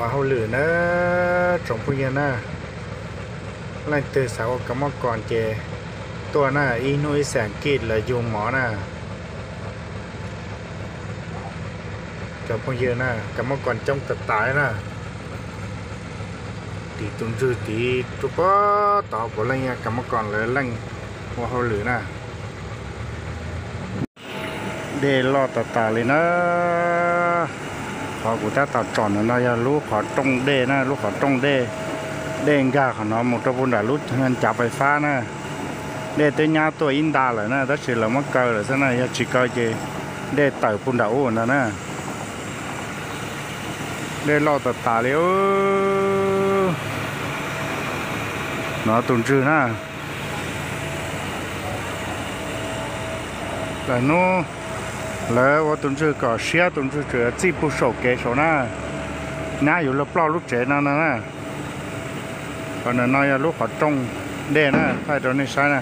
Ua hauj lwm na, tsoom phooj ywg na, leej twg xav ua kab mob kos ces tuaj na, ib hnub ib xees kij lawv yug mov na. Cov phooj ywg na, kab mob kos coob tas tas na. Tim tus ntswg tid rau puag tod puav leej yog kab mob kos lawv leej ua hauj lwm na. Dej loj tas tas li na. Qhov kuv tab tom tsom ntawm no yog lub qhov rooj dej na, lub qhov rooj dej. Dej nkag qhov no mus rau puag nram lub cav fais fab na. Dej twb nyab tuaj ib nta lawm na, tab sis lawv muab kaw lawm xwb na, yog tsis kaw ces dej tawm puag nram ub ntag na. Dej loj tas tas li. No tus ntswg na. Lawv hnub lawv ua tus ntswg kom siab, tus ntswg tseem txij puag saum kev saud na, nyab yuav luag ploj lub tsev no no na. Qhov ntawm no yog lub qhov rooj dej na, thaij rau nej saib na.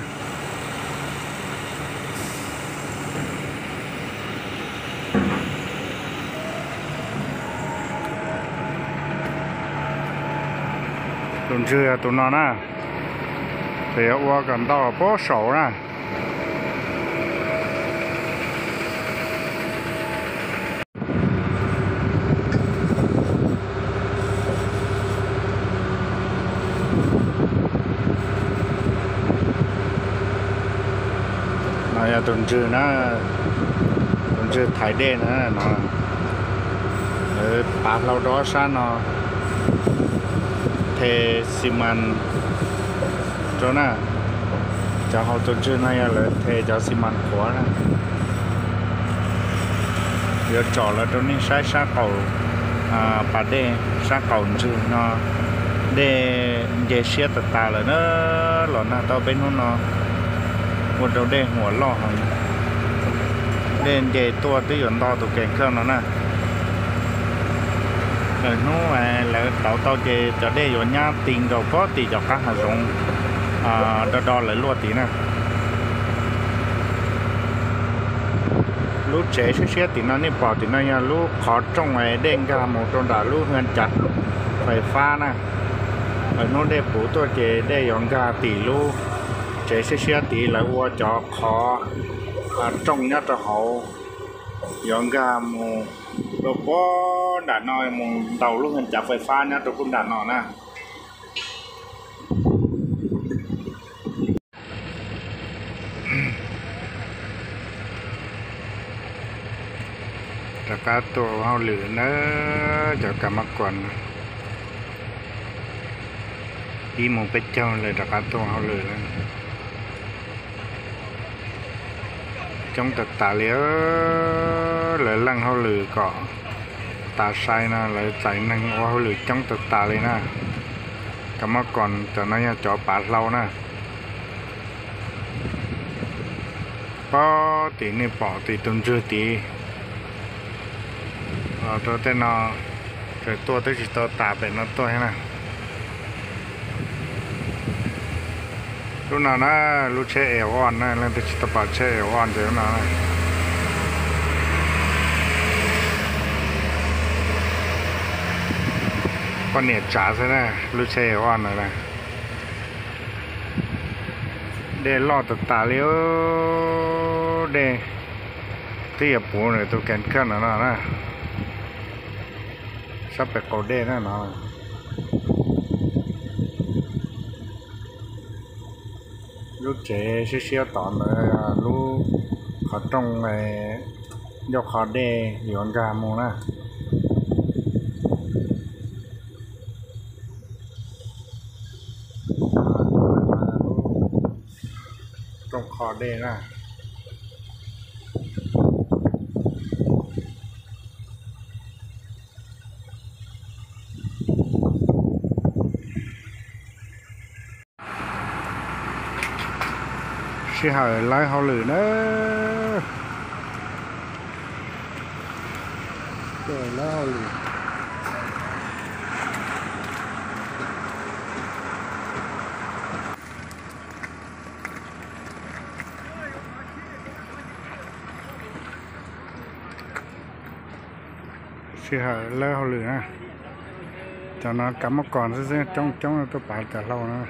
Tus ntswg yog tus no na, ces yuav ua kom ntau puag saud na. No yog tus ntswg na, tus ntswg thaiv dej na no. Lawv pav hlau rau ob sab no, the xi mas rau na. Cov hauv tus ntswg no yog lawv the cov xi mas qhuav na. Yuav tsom los rau nej saib sab qaum pas dej, sab qaum ntswg no dej nce siab tas tas lawm na. Los nag tau peb hnub no ua rau dej huam loj heev. Dej nce tuaj twb yuav nto tus kev khawj no na. Lawm hnub lawv tauv tau ces cov dej yuav nyab ti nkaus puag tim cov qab hav zoov do do lawv luaj tid na. Lub tsev siab siab tim no nej pom tim no yog lub qhov rooj dej nkag mus rau nram lub hwj cav fais fab na. Lawm hnub dej puv tuaj ces dej yuav nkag tim lub tsev siab siab tid, lawv ua cov qhov rooj nyob rau hauv yuav nkag mus rau puag nram no mus ntaus lub hwj cav fais fab nyob rau puag nram no na. Rov qab tuaj ua hauj lwm na, cov kab mob kos. Ib mus peb caug lawm rov qab tuaj ua hauj lwm na. Coob tas tas li, lawv leej hauj lwm kom tas sai no lawv txais neeg ua hauj lwm coob tas tas li na. Kab mob kos cov no yog cov pav hlau na. Pob tim nej pom tim tus ntswg tid los rau tej no, tseem tuaj twb tsis tau tas pem no tuaj thiab na. Lub no na, lub tsheb Aeon na, leej twg tsis tau pom tsheb Aeon ces lub no na. Poj niam tsav xwb na, lub tsheb Aeon no na. Dej loj tas tas li, dej twb yuav puv nws tus kev khawj no no na. Sab pem qaum dej na no. Lub tsev siab siab tod ntawd, lub qhov rooj ncauj qhov dej yuav nkag mus na. Rooj qhov dej na. Sij hawm lawv hauj lwm na. Sij hawm lawv hauj lwm na. Cov no kab mob kos xwb xwb, coob coob tuaj pav cov hlau no.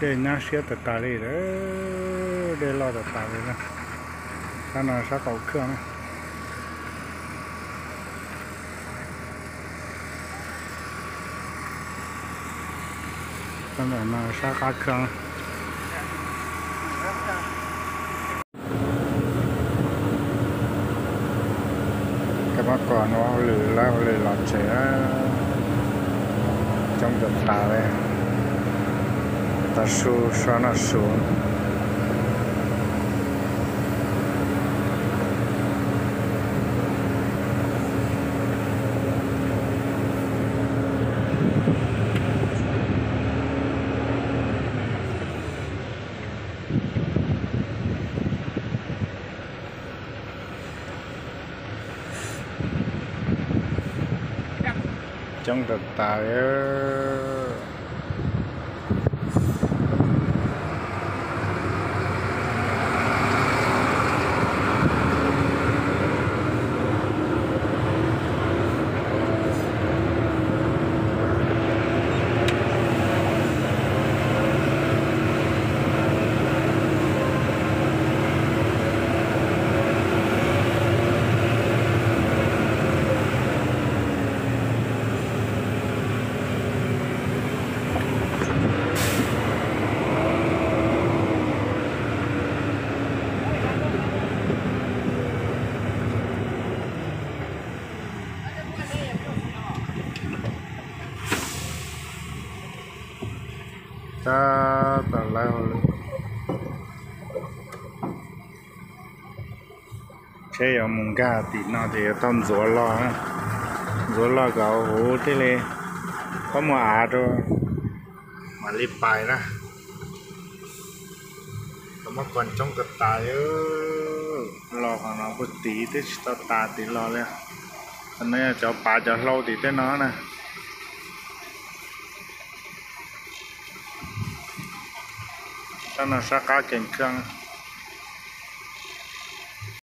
Dej nyab siab tas tas li lawm, dej loj tas tas li na. Sab no sab qaum khaj na. Sab ntawm no sab qab khaj. Kab mob kos no ua lwm lawv ua lwm los tsev, coob tas tas li. Tav su so noj su. Coob tas tas li. Tab tom lawv hauj lwm. Tsheb yuav mus nkag tim no ces yuav tau ntxuav los, ntxuav los kom huv thiaj li pab muag av rau mam li pais na. Kab mob kos coob tas tas li. Los qhov no puag tid twb tsis tau tas tid los li. Qhov no yog cov pav cov hlau tim tej no na. Sab no sab qab kees khaj.